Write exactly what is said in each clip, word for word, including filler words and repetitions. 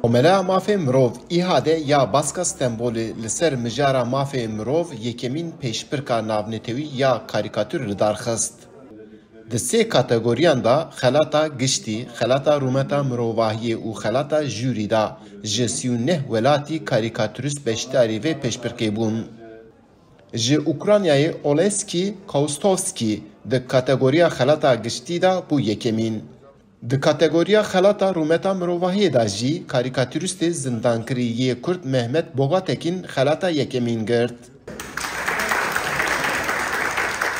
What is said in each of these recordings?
Komela Mafê Mirov, İHA'de ya Baska Stenbolê li ser mijara mafê mirov yekemîn pêşbirka navnetewî ya karîkatûr li dar xist. Di sê kategoriyan de, xelata giştî, xelata rûmeta mirovahiyê û xelata jûrî de ji sî û neh welatî karîkatûrist beşdarî vê pêşbirkê bûn. Ji Ukraynayê Oleski Kaustovski di kategoriya xelata giştî de bû yekemîn. Di kategoriya xelata rûmeta mirovahiyê de jî karîkatûristê zindankirî yê Kurd Mehmet Bogatekîn xelata yekemîn girt.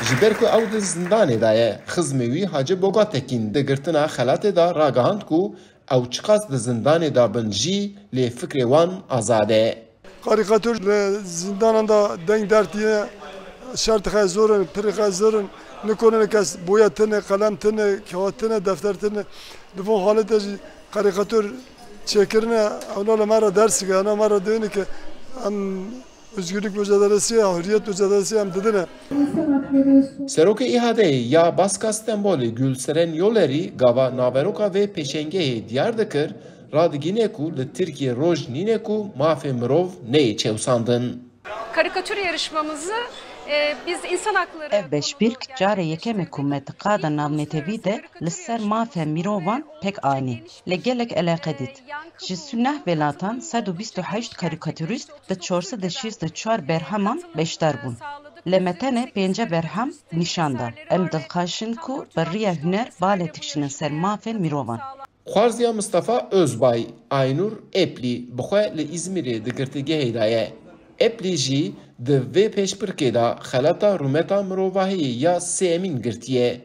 Ji ber ku ew di zindanê de ye, xizmê wî Hacı Bogatekîn di girtina xelatê de ragihand ku ew çiqas di zindanê de bin jî, lê fikrê wan azad e. Karîkatûr li zindanan de deng dertîne, şert xwe zor in, pirî xwe zor in, nikonin kes boya tine, qelem tine, kağıt tine, defter tine. Di van haletê jî karîkatûr çêkirine, ewna li me re dersike, ewna me re dênike em özgürlük mücadelesi ya, hürriyet mücadelesi em didine. Serokê İHA'de ya Baska Stenbolê Gülseren Yolerî gava naveroka vê pêşengehê diyar dikir, radigîne ku li Tirkiyê roj nîne ku mafê mirov neyê çewsandin. Karikatür yarışmamızı e, biz insan hakları Ev beşbîrk carê yekem e ku me di qada navnetewî de li ser mafê mirovan pêk anî. Lê gelek eleqe dît. Ji sî û neh welatan sed û bîst û heşt karîkatûrîst di çar sed û şêst û çar berheman beşdar bûn. Lê me tenê pênce berhem nîşan da. Em dilxweş in ku bi riya huner balê dikişînin ser mafên mirovan. Xwarziya Mistefa Özbay, Aynur Epli, bi xwe li Îzmîrê di girtîgehê de ye. Epli jî di vê pêşbirkê de xelata rûmeta mirovahiyê ya sêyemîn girtiye.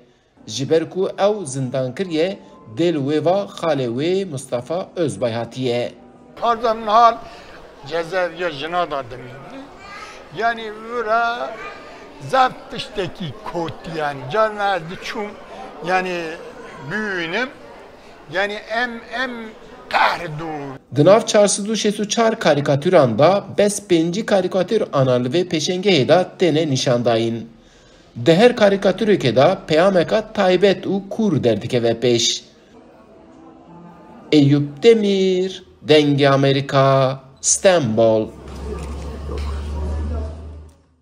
Ji ber ku ew zindankirî ye, dê li wê va xalê wê Mistefa Özbay hatiye. Her zaman hal cezaeviya jina da dimîne. Yani öyle zaf tiştekî kotî yani. Carna ez diçûm yani büyüğünüm. Yani em, em qehr dû. Di nav çar sed û şêst û çar karîkatûran de bes pêncî karîkatûr ana li vê pêşengehê de têne nîşandayîn. Di her karîkatûrekê de peyameka taybet û kûr derdikeve pêş. Eyûp Demîr, Dengê Amerîka, Stenbol.